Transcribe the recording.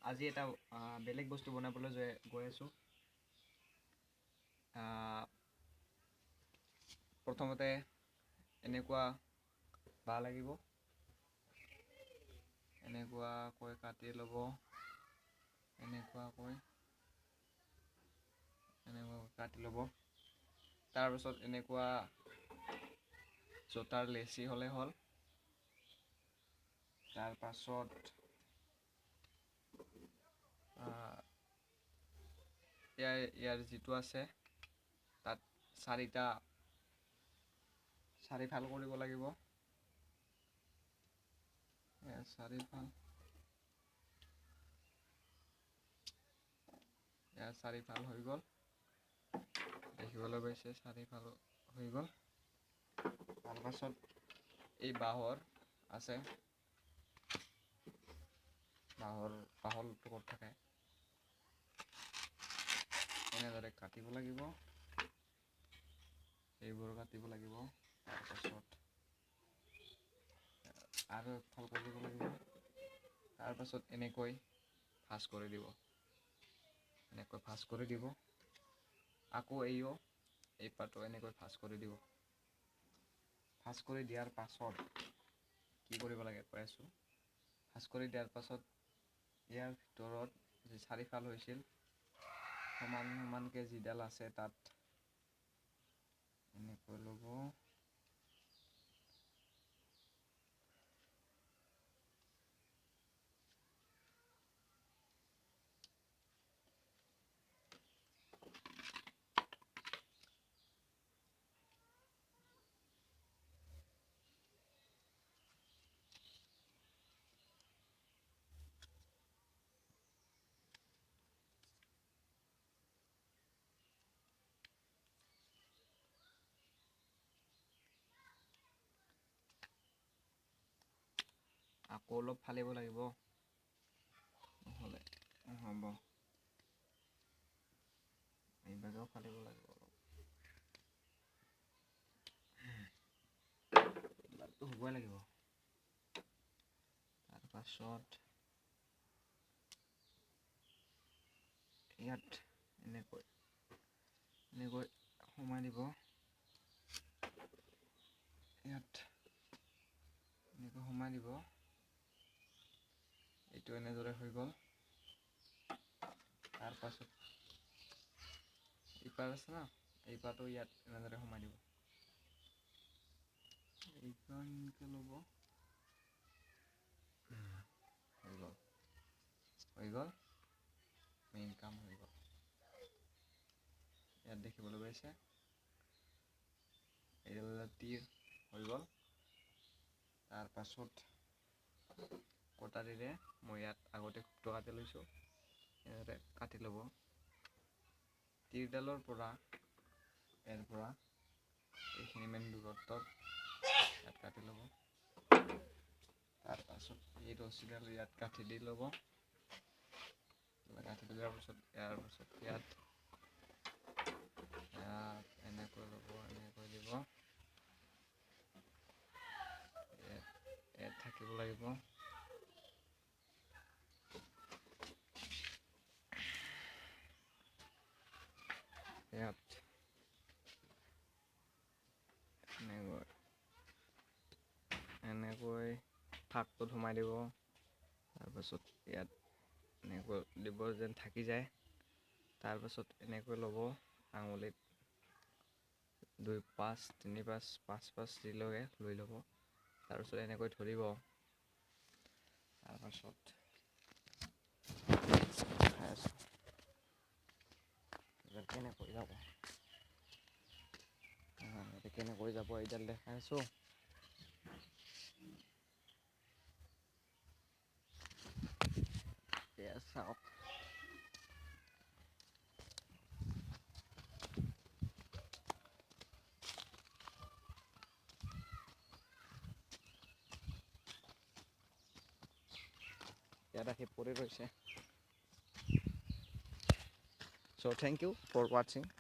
আজি এটা বেলেগ বস্তু বনাবলৈ গৈ আছোঁ। প্ৰথমতে এনেকুৱা বাঁহ লাগিব, এনেকুৱাকৈ কাটি ল'ব, এনেকুৱাকৈ কাটি ল'ব। তাৰপাছত এনেকুৱা জোতাৰ লেচি হ'লে হ'ল। তাৰপাছত ইয়াৰ যিটো আছে তাত চাৰিফাল কৰিব লাগিব। ইয়াৰ চাৰিফাল হৈ গ'ল, দেখিবলৈ পাইছে চাৰিফাল হৈ গ'ল। তাৰপাছত এই বাঁহৰ আছে, বাঁহৰ টুকুৰ থাকে, এনেদৰে কাটিব লাগিব, এইবোৰ কাটিব লাগিব। তাৰপাছত আৰু এফাল কৰিব লাগিব। তাৰপাছত এনেকৈ ভাঁজ কৰি দিব, এনেকৈ ভাঁজ কৰি দিব। আকৌ এই পাতো এনেকৈ ভাঁজ কৰি দিব। ভাঁজ কৰি দিয়াৰ পাছত কি কৰিব লাগে কৈ আছোঁ। ভাঁজ কৰি দিয়াৰ পাছত ইয়াৰ ভিতৰত যি চাৰিফাল হৈছিল, সমান সমানকৈ যিডাল আছে তাত এনেকৈ ল'ব। আকৌ অলপ ফালিব লাগিব, নহ'লে নহ'ব। এইভাগেও ফালিব লাগিব অলপ, এইবিলাকতো হ'বই লাগিব। তাৰপাছত ইয়াত এনেকৈ এনেকৈ সোমাই দিব, ইয়াত এনেকৈ সোমাই দিব। এইটো এনেদৰে হৈ গ'ল। তাৰপাছত ইপাৰ আছে না, এই পাৰটো ইয়াত এনেদৰে সোমাই দিব। এইখনকে ল'ব, হৈ গ'ল, হৈ গ'ল, মেইন কাম হৈ গ'ল। ইয়াত দেখিবলৈ পাইছে এইডাল তীৰ হৈ গ'ল। তাৰপাছত কটাৰীৰে মই ইয়াত আগতে খুবটো কাটি লৈছোঁ, এনেদৰে কাটি ল'ব। তীৰডালৰ পৰা ইয়াৰ পৰা এইখিনি মান দূৰত্বত ইয়াত কাটি ল'ব। তাৰপাছত এই ৰছীডাল ইয়াত কাটি দি ল'ব। কাটি দিয়াৰ পাছত ইয়াৰ পাছত ইয়াত এনেকৈ ল'ব, এনেকৈ দিব, ইয়াত থাকিব লাগিব। ইয়াত এনেকৈ এনেকৈ ফাকটোত সোমাই দিব। তাৰপাছত ইয়াত এনেকৈ দিব যেন থাকি যায়। তাৰপাছত এনেকৈ ল'ব, আঙুলিত 2 5 3 5 5 5 যি লগে লৈ ল'ব। তাৰপাছত এনেকৈ ধৰিব। তাৰপাছত খাই আছোঁ কেনেকৈ যাব, কেনেকৈ যাব এইডাল দেখাই আছোঁ। চাওক, ইয়াত আহি পৰি ৰৈছে। So thank you for watching.